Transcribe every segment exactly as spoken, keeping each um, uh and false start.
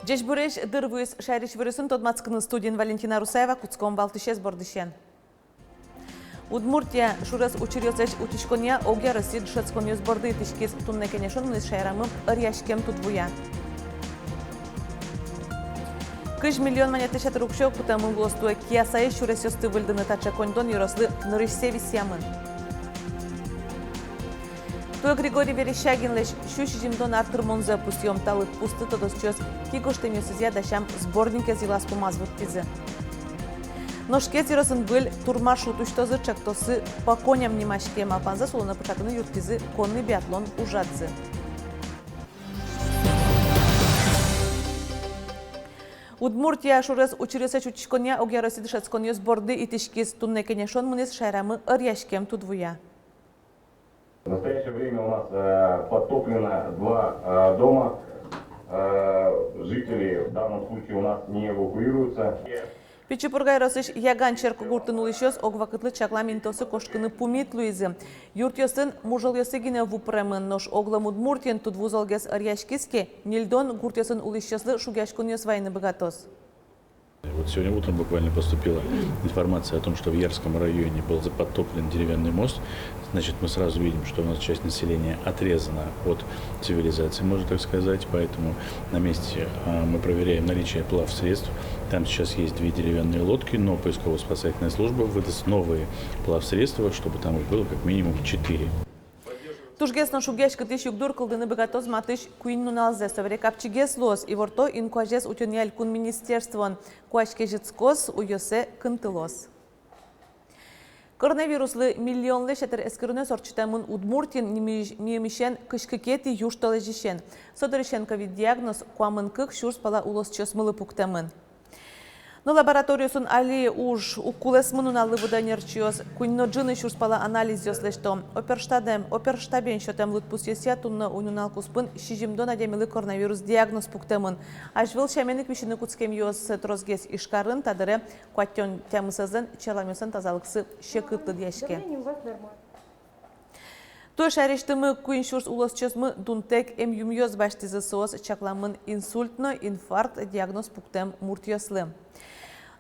Ӟечбуресь! Дыр вуиз шаерысь иворъёсын тодматскыны. Студиын Валентина Русаева. Кутском валтӥсез бордысен. Удмуртия сюрес учыръёслэсь утиськонъя огъя Россиысь дышетсконъёс борды итӥськиз. Туннэ кенешон мынӥз шаерамы ӧръяськем тудвуя. Кызь миллион манетлэсь ятыр уксё кутэмын луоз туэ Киясаысь сюресъёсты выльдыны. Таӵе коньдон ёрослы нырысьсэ висъямын. Туэ Григорий Верещагинлэсь сю сизьымдон ар тырмонзэ пусъём. Та лыдпусты тодосчиос ки гожтэмъёсызъя дасям сборникез йылаз-пумаз вуттӥзы. Нош Кез ёросын выль турмаршрут усьтозы, ӵектоссы «По коням» нимаське. Малпанзэс улонэ пыӵатыны юрттӥзы конный биатлон ужрадзы. Удмуртия сюрес учыръёслэсь утиськонъя огъя Россиысь дышетсконъёс борды итӥськиз. Туннэ кенешон мынӥз шаерамы ӧръяськем тудвуя. В настоящее время у нас, э, подтоплено два, э, дома. Э, жители в данном случае у нас не эвакуируются. Пичи Пурга ёросысь Яган черкогуртын улӥсьёс ог вакытлы чаклам интыосы кошкыны пумит луизы. Юртъёсын мужелъёсы гинэ ву пыремын, нош оглом Удмуртиын тудву золгес ӧръяськиз ке, ньыльдон гуртъёсын улӥсьёслы шугъяськонъёс вайыны быгатоз. Вот сегодня утром буквально поступила информация о том, что в Ярском районе был за-, подтоплен деревянный мост. Значит, мы сразу видим, что у нас часть населения отрезана от цивилизации, можно так сказать. Поэтому на месте, а, мы проверяем наличие плавсредств. Там сейчас есть две деревянные лодки, но поисково-спасательная служба выдаст новые плавсредства, чтобы там их было как минимум четыре. Тужгес но шугъяськытӥсь югдур кылдыны быгатоз матысь куинь нуналзэ. Собере капчигес луоз, иворто инкуазез утёнъя элькун министерствоын. Куазь кезьытскоз, уйёссэ кынтылоз. Коронавируслы миллионлэсь ятыр эскеронъёс ортчытэмын Удмуртиын нимы-, нимысен кызь кыкетӥ южтолэзьысен. Со дырысен ковид диагноз куамын кык сюрс пала улосчиосмылы пуктэмын. Но лабораториосын али уж уг кулэсмы. Нуналлы выдо ӧнерчиос. Куинь но ӝыны сюрс пала анализъёс лэсьто. Оперштабен, оперштабен сётэм лыдпусъёсъя, туннэ уй-нунал куспын сизьымдон адямилы коронавирус диагноз пуктэмын. Азьвыл сямен ик висьыны кутскемъёс тросгес Ижкарын. Та дыре куатьтон тямысэзлэн черламъёслэн тазалыксы секыт лыдъяське. Туэ шаерысьтымы куинь сюрс улосчиосмы дунтэк эмъюмъёс басьтӥзы. Соос чакламын инсульт но инфаркт диагноз пуктэм муртъёслы.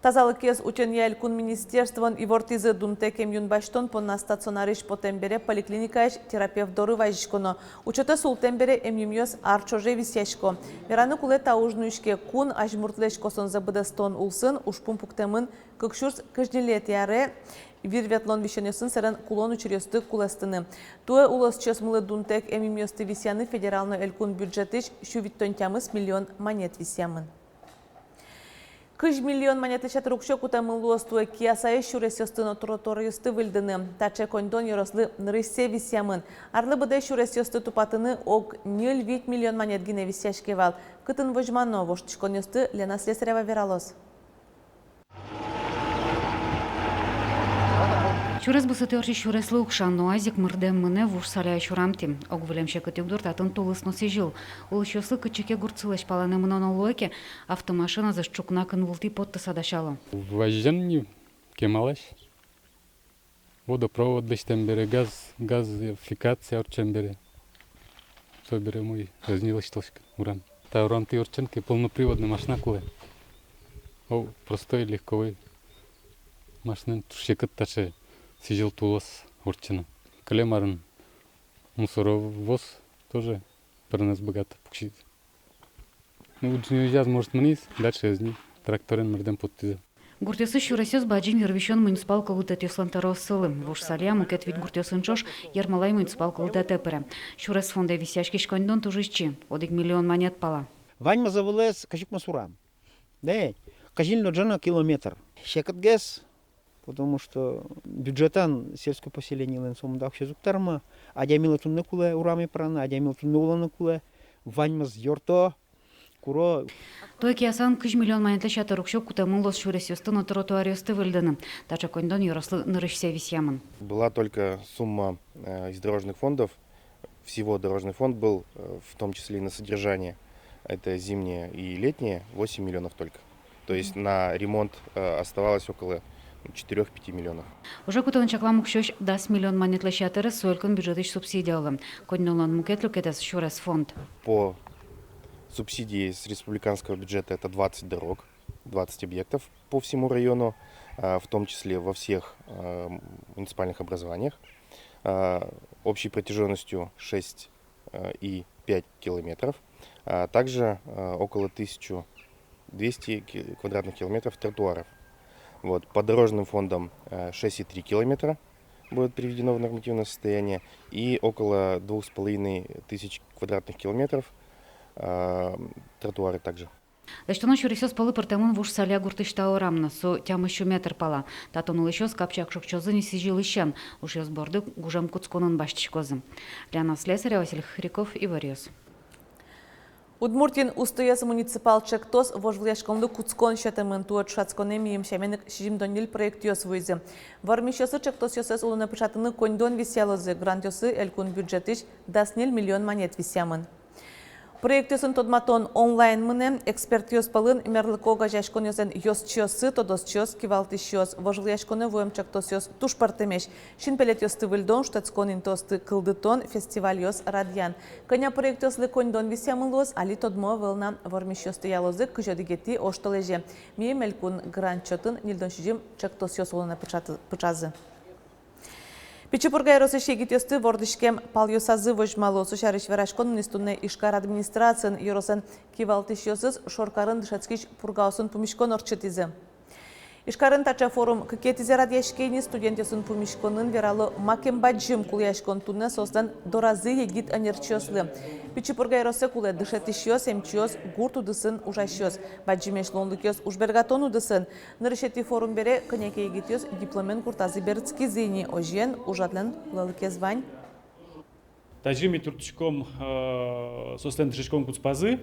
Тазалыкез утёнъя элькун министерствоын ивортӥзы: дунтэк эмъюн басьтон понна стационарысь потэм бере поликлиникаысь терапевт доры вазиськоно. Учётэ султэм бере эмъюмъёс ар ӵоже висъясько. Вераны кулэ, та уж нуиське кун азьмуртлэсь косонзэ быдэстон улсын. Ужпум пуктэмын кык сюрс кызь ньылетӥ аре вир ветлон висёнъёсын сэрен кулон учыръёсты кулэстыны. Туэ улосчиосмылы дунтэк эмъюмъёсты висъяны федерал но элькун бюджетысь сю витьтон тямыс миллион манет висъямын. Кызь миллион манетлэсь ятыр уксё кутэмын луоз туэ Киясаысь сюресъёсты но тротуаръёсты выльдыны. Таӵе коньдон ёрослы нырысьсэ висъямын. Арлы быдэ сюресъёсты тупатыны ог ньыль-вить миллион манет гинэ висъяське вал. Кытын возьмано? Воштӥськонъёсты Лена Слесарева вералоз. Сюрес бусыты ортчись сюреслы укшан но азьык мырдэм мынэ Вуж Саляысь урамтӥ. Ог вылэм секыт югдур татын тулыс но сӥзьыл. Улӥсьёслы кытчы ке гуртсылэсь палэнэ мыноно луэ ке, автомашиназэс ӵукна кын вылтӥ поттыса дасяло. Вазьын ни кемалась. Водопровод лэсьтэм бере, газ, газификация ортчем бере. Собере умой ӧз ни лэсьтылӥськы урам. Та урамтӥ ортчем ке, полноприводной машина кулэ. О, простой легковой машинаен туж секыт таӵе сӥзьыл тулыс ортчыны. Кылем арын мусоровоз тоже пырыны ӧз быгаты, пуксиз. Ну, уд ни узяз, может, мынӥз, дальше ӧз ни, тракторен мырдэм поттӥзы. Гуртъёсысь сюресъёс бадӟым йырвисён муниципал кылдытэтъёслэн тӧрооссылы. Вуж Саля мукет вить гуртъёсын ӵош Ермолай муниципал кылдытэтэ пыре. Сюрес фондэ висъяськись коньдон туж ичи, одӥг миллион манет пала. Ваньмыз вылэз кызь укмыс урам. Да, кызь ньыль но ӝыны километр. Секытгес, потому что бюджетэн сельской поселенилэн сомында уксёез уг тырмы. Адямилы туннэ кулэ ураме пыраны, адямилы туннэ улыны кулэ. Ваньмыз ёрто, куро. Туэ Киясаын кызь миллион манетлэсь ятыр уксё кутэмын луоз сюресъёсты но тротуаръёсты выльдыны. Таӵе коньдон ёрослы нырысьсэ висъямын. Была только сумма, э, из дорожных фондов, всего дорожный фонд был, э, в том числе и на содержание, это зимнее и летнее, восемь миллионов только. То есть на ремонт, э, оставалось около четырёх-пяти миллионов. Уже кутэмын чаклам уксёысь дас миллион манетлэсь ятырез со элькун бюджетысь субсидия улэ. Коньдонлэн мукет люкетэз — сюрес фонд. По Субсидии с республиканского бюджета — это двадцать дорог, двадцать объектов по всему району, а, в том числе во всех, а, муниципальных образованиях, а, общей протяжённостью шесть, а, и пять километров, а также, а, около тысячи двести ки-, квадратных километров тротуаров. Вот, по дорожным фондам, а, шесть и три километра будет приведено в нормативное состояние и около двух с половиной тысяч квадратных километров, а, тротуары также. Лэсьтоно сюресъёс пӧлы пыртэмын Вуж Саля гуртысь та урам но, со тямыс сю метр пала. Татын улӥсьёс капчи ик шокчозы ни сӥзьылысен, ужъёс борды гужем кутсконын басьтӥськозы. Лена Слесарева, Василий Хохряков, «Иворъёс». Удмуртиын «Устоез» муниципал ӵектос вожвылъяськонлы кутскон сётэмын. Туэ ӵошатсконэ мимала сямен ик сизьымдон ньыль проектъёс вуизы. Вормисьёслы ӵектосъёссэс улонэ пыӵатыны коньдон висъялозы. Грантъёсы элькун бюджетысь дас ньыль миллион манет висъямын. Проектъёсын тодматон онлайн мынэ. Экспертъёс пӧлын мерлыко огазеяськонъёслэн ёзчиоссы, тодосчиос, кивалтӥсьёс. Вожвылъяськонэ вуэм ӵектосъёс туж пӧртэмесь: синпелетъёсты выльдон, шутэтскон интыосты кылдытон, фестивальёс радъян. Кӧня проектъёслы коньдон висъямын луоз, али тодмо ӧвӧл на. Вормисьёс тӥялозы кызь одӥгетӥ оштолэзе. Мимала элькун грант чотын ньыльдон сизьым ӵектосъёс улонэ пыӵаты-, пыӵазы. Пичи Пурга ёросысь егитъёсты вордӥськем палъёсазы возьмало. Со сярысь вераськон мынӥз туннэ Ижкар администрациын. Ёросэн кивалтӥсьёсыз шоркарын дышетскись пургаосын пумиськон ортчытӥзы. Ижкарын таӵе форум кыкетӥзэ радъяське ини. Студентъёсын пумиськонын верало, макем бадӟым кулэяськон туннэ соослэн доразы егит ӧнерчиослы. Пичи Пурга ёросэ кулэ дышетӥсьёс, эмчиос, гурт удысын ужасьёс. Бадӟымесь луонлыкъёс ужбергатон удысын. Нырысетӥ форум бере кӧня ке егитъёс дипломен гуртазы берытскизы ини. Озьыен, ужрадлэн кулэлыкез вань. Тазьы ми туртскиськом, э, соослэн дышетскон куспазы,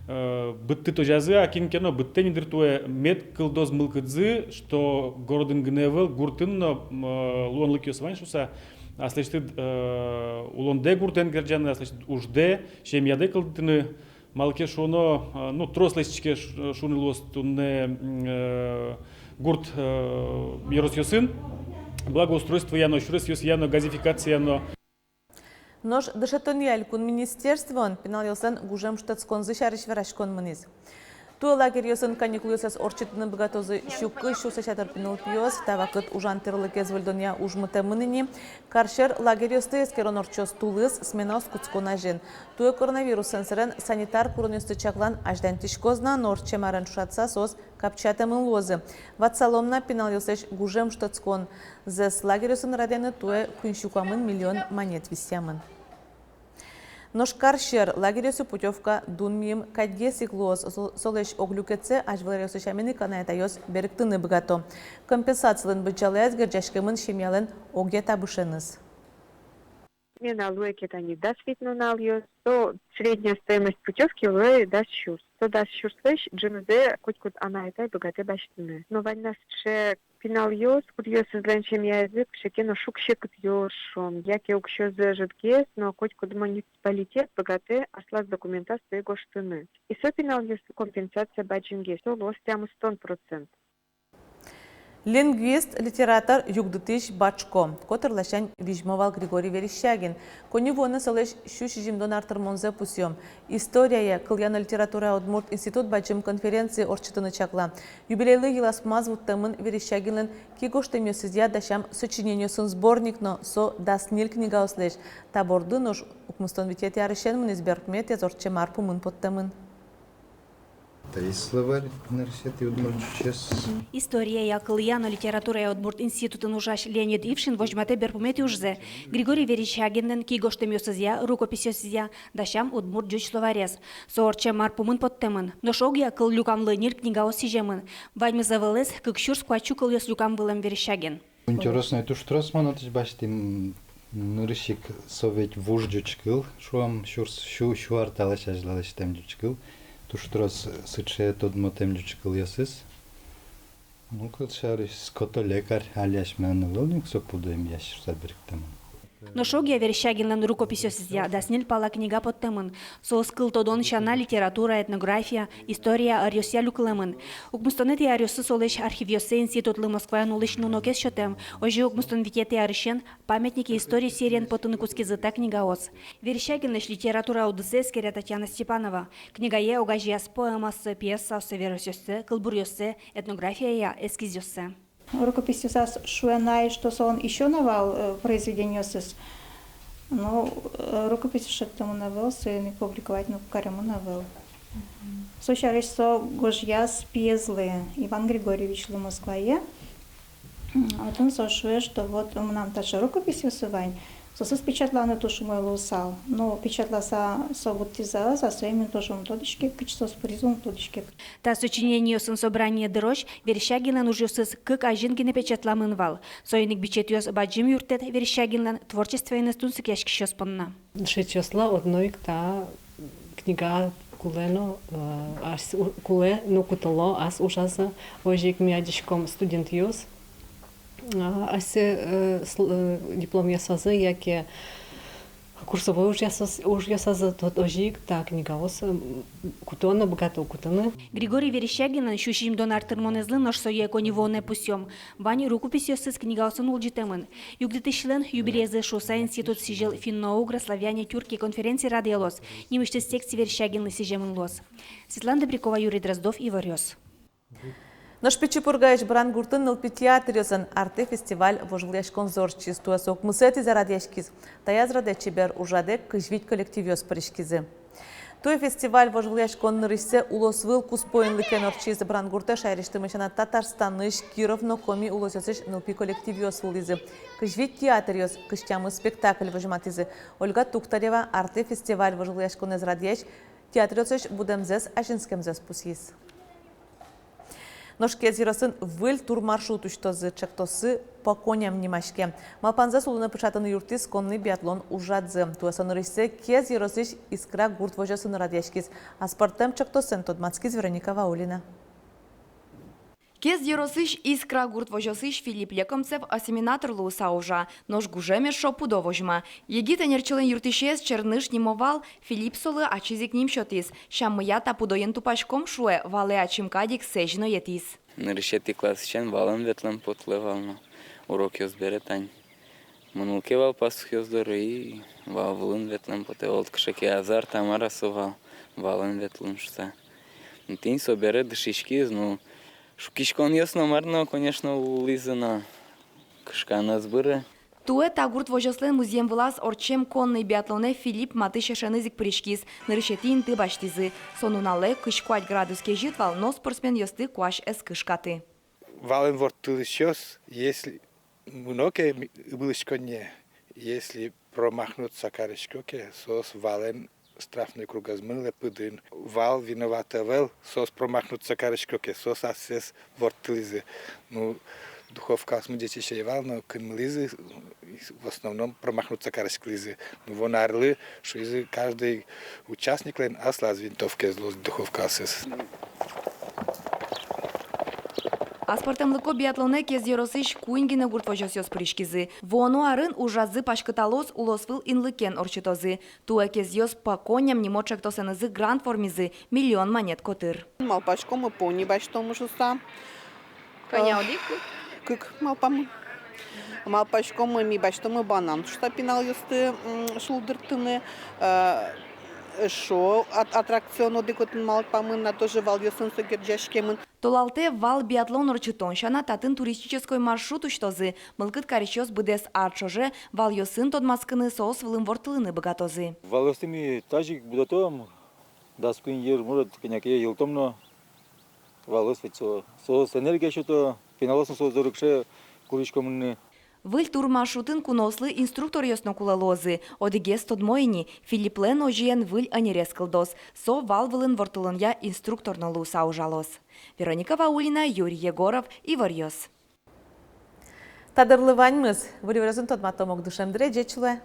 э, быдтытозязы-а кин ке но, быдтэ ни дыр туэ, мед кылдоз мылкыдзы, что городын гинэ ӧвӧл, гуртын но, м, э, луонлыкъёс вань шуыса, аслэсьтыд, э, улондэ гуртэн герӟаны, аслэсьтыд уждэ, семьядэ кылдытыны. Малы ке шуоно, э, ну, трос лэсьтӥське ш-, шуыны луоз туннэ, м, э, гурт, э, ёросъёсын благоустройствоя но, сюресъёсъя но, газификацияя но. Нош дышетонъя элькун министерствоын пиналъёслэн гужем шутэтсконзы сярысь вераськон мынӥз. Туэ лагерьёсын каникулъёссэс ортчытыны быгатозы сю кызь сюрслэсь ятыр пинал пиос. Та вакыт ужан тӥрлыкез выльдонъя уж мытэмын ини. Кар сьӧр лагерьёсты эскерон ортчоз тулыс, сменаос кутскон азьын. Туэ коронавирусэн сэрен санитар куронъёсты чаклан азьланьтӥськоз на, но ортчем арен ӵошатыса соос капчиятэмын луозы. Ватсалом на, пиналъёслэсь гужем шутэтсконзэс лагерьёсын радъяны туэ куинь сю куамын миллион манет висъямын. Нош кар сьӧр лагерьёсы путёвка дун миым кадьгес ик луоз. Со-, солэсь ог люкетсэ азьвыл аръёсы сямен ик анай-атайёс берыктыны быгато. Компенсацилэн быдӟалаез герӟаськемын семьялэн огъя табышеныз. Смена луэ ке тани дас вить нуналъёс, то средняя стоимость путёвки луэ дас сюрс. Со дас сюрслэсь ӝынызэ котькуд анай-атай быгатэ басьтыны. Но вань на сыӵе пиналъёс, кудъёсызлэн семьязы кыӵе ке но шуг-секытъёс, шуом, яке уксёзы ӧжытгес, но котькуд муниципалитет быгатэ аслаз документаз сое гожтыны. И со пиналъёслы компенсация бадӟымгес, со луоз тямыстон процент. Лингвист, литератор, югдытӥсь Бачко. Котыр ласянь визьмо вал Григорий Верещагин. Коньывуонэ солэсь сю сизьымдон ар тырмонзэ пусъём. Историяя, кылъя но литературая удмурт институт бадӟым конференци ортчытыны чакла. Юбилейлы йыласмаз вуттэмын Верещагинлэн кигоштэмъёсызъя дасям сочинениосын сборник но, со дас ньыль книгаослэсь. Та борды нош укмыстон витетӥ арысен мынӥз берпуметӥез ортчем ар пумын поттэмын. Таиз словарь нырысетӥ удмурт ӟучез. Историяя, кылъя но литературая удмурт институтын ужась Леонид Ившин возьматэ берпуметӥ ужзэ. Григорий Верещагинлэн кигоштэмъёсызъя, рукописьёсызъя дасям удмурт ӟуч словарез. Со ортчем ар пумын поттэмын. Нош огъя кыллюкамлы ньыль книгаос сӥземын. Ваньмыз ӧвӧлэз кык сюрс куать сю кылъёс люкам вылэм Верещагин. Интересной туж трос мон отысь басьтӥ, м, нырысь ик со ведь вуж ӟуч кыл, шуом, сюрс, сю, сю ар талэсь азьло лэсьтэм ӟуч кыл. Туж трос сыӵе тодмотэм ӟуч кылъёсыз. Ну, кылсярысь, скотолекарь, али асьмелэн ӧвӧл ни ук со, пудо эмъясь шуыса берыктэмын. Нош огъя Верещагинлэн рукописьёсызъя дас ньыль пала книга поттэмын. Соос кылтодон сяна литература, этнография, история ӧръёсъя люкылэмын. Укмыстонэтӥ аръёсы солэсь архивъёссэ институтлы Москваын улӥсь нунокез сётэм. Озьы укмыстон витетӥ арысен «Памятники истории» сериен поттыны кутскизы та книгаос. Верещагинлэсь литература удысэ эскере Татьяна Степанова. Книгае огазеяз поэмаоссэ, пьесаоссэ, веросъёссэ, кылбуръёссэ, этнографияя эскизъёссэ. Рукописьёсаз шуэ на ай, что солэн ещё на вал, э, произведениосыз. Но, э, рукопись шедьтэмын ӧвӧл, соин ик публиковать но каремын ӧвӧл. Со сярысь со гожъяз пиезлы, Иван Григорьевичлы, Москвае. М, отын со шуэ, что вот мынам таӵе рукописьёсы вань, соосыз печатланы туж умой луысал. Но печатласа со вуттӥз-а, ӧз-а, соин ми но туж ум тодӥське, кытчы соос пыриз, ум тодӥське. Та сочинениосын собрание дырозь Верещагинлэн ужъёсыз кык азьын гинэ печатламын вал. Соин ик бичетъёс бадӟым юрттэт Верещагинлэн творчествоеныз тунсыкъяськисьёс понна. Дышетӥсьёслы одно ик та книга кулэ но, э, ас у-, кулэ но кутыло ас ужазы. Озьы ик ми адӟиськом студентъёс, а, асьсэ, э, сл-, э, дипломъёсазы яке курсовой ужъёсаз-, ужъёсазы, то озьы ик та книгаос, м, куто но быгато кутыны. Григорий Верещагинлэн сю сизьымдон ар тырмонэзлы, нош сое коньывуонэ пусъём. Вань рукописьёсыз книгаосын улӟытэмын. Югдытӥсьлэн юбилейзэ шуыса институт сӥзьыл финно-угро-славяне-тюрки конференция радъялоз. Нимысьтыз секция Верещагинлы сӥземын луоз. Светлана Добрякова, Юрий Дроздов, «Иворъёс». Нош Пичи Пургаысь Брангуртын нылпи театръёслэн «Артэ» фестиваль-вожвылъяськонзы ортчиз. Туэ со укмысэтӥзэ радъяськиз. Таяз радэ чебер ужрадэ кызь вить коллективъёс пыриськизы. Туэ фестиваль-вожвылъяськон нырысьсэ улосвыл куспо инлыкен ортчиз. Брангуртэ шаерысьтымы сяна Татарстанысь, Киров но Коми улосъёсысь нылпи коллективъёс вуылӥзы. Кызь вить театръёс, кызь тямыс спектакль возьматӥзы. Ольга Туктарева, «Артэ» фестиваль-вожвылъяськонэз радъясь, театръёслэсь будэмзэс, азинскемзэс пусйиз. Нош Кез ёросын выль турмаршрут усьтозы, ӵектоссы «По коням» нимаське. Малпанзэс улонэ пыӵатыны юрттӥз конный биатлон ужрадзы. Туэ со нырысьсэ Кез ёросысь «Искра» гурт возёсын радъяськиз. Аспӧртэм ӵектосэн тодматскиз Вероника Ваулина. Кез ёросысь «Искра» гурт возёсысь Филипп Лекомцев осеменатор луыса ужа. Нош гужем эшшо пудо возьма. Егит ӧнерчилэн юрттӥсез Черныш нимо вал Филипп солы ачиз ик ним сётӥз. Сямъя та пудоен тупаськом, шуэ, валэ ачим кадь ик сэзь но етӥз. Нырысетӥ классысен валэн ветлэм потэ вал но, урокъёс бере тань. Мыно ке вал пастухъёс доры, и вал вылын ветлэм потэ. Оло кыӵе ке азарт-а, мар-а со вал, валэн ветлэм шуыса. Тӥни со бере дышиськиз, ну, шуккиськонъёс но мар но, конечно, луылӥзы но, кышкан ӧз быры. Туэ та гурт возёслэн музъем вылаз ортчем конный биатлонэ Филипп матысь эшеныз ик пыриськиз, нырысетӥ инты басьтӥзы. Со нуналэ кызь куать градус кезьыт вал, но спортсменъёсты куазь ӧз кышкаты. Валэн ворттылӥсьёс, если мыно ке ми-, ыбылӥськонние, если промахнуться карисько ке, соос валэн штрафной кругаз мынылэ пыдын. Вал виноват ӧвӧл, соос промахнуться карисько ке, соос асьсэос ворттылӥзы. Ну, духовкаосмы ӟеч ӧй вал но, кынмылӥзы, в основном промахнуться кариськылӥзы. Ну, вуоно арлы шуизы, каждый участниклэн аслаз винтовкаез луоз, духовкаосыз. Аспӧртэмлыко биатлонэ Кез ёросысь куинь гинэ гурт возёсъёс пыриськизы. Вуоно арын ужрадзы паськыталоз, улосвыл инлыкен ортчытозы. Туэ Кезъёс «По коням» нимо ӵектосэнызы грант вормизы, миллион манет котыр. Малпаськомы пони басьтомы шуыса. Кӧня, э, одӥг? Кык малпамы. Малпаськомы, ми басьтомы банан шуыса пиналъёсты, м, шулдыртыны. Э, эшшо ат-, аттракцион одӥг отын малпамын на, тоже валъёсын со герӟаськемын. Толалтэ вал биатлон ортчытон сяна татын туристической маршрут усьтозы. Мылкыд карисьёс быдэс ар ӵоже валъёсын тодматскыны, соос вылын ворттылыны быгатозы. Валъёсты ми тазьы ик будэтом, дас куинь йыр, может, кӧня ке йылтом но. Валъёс ведь со, соос энергия сёто, пиналъёс но соос доры кыӵе курисько мыныны. Выль турмаршрутын куноослы инструкторъёс но кулэ луозы. Одӥгез тодмо ини, Филипплэн озьыен выль ӧнерез кылдоз. Со вал вылын ворттылонъя инструктор но луыса ужалоз. Вероника Ваулина, Юрий Егоров, «Иворъёс». Та дырлы ваньмыз. Выль иворъёсын тодматом ук дышем дыре. Ӟеч луэ.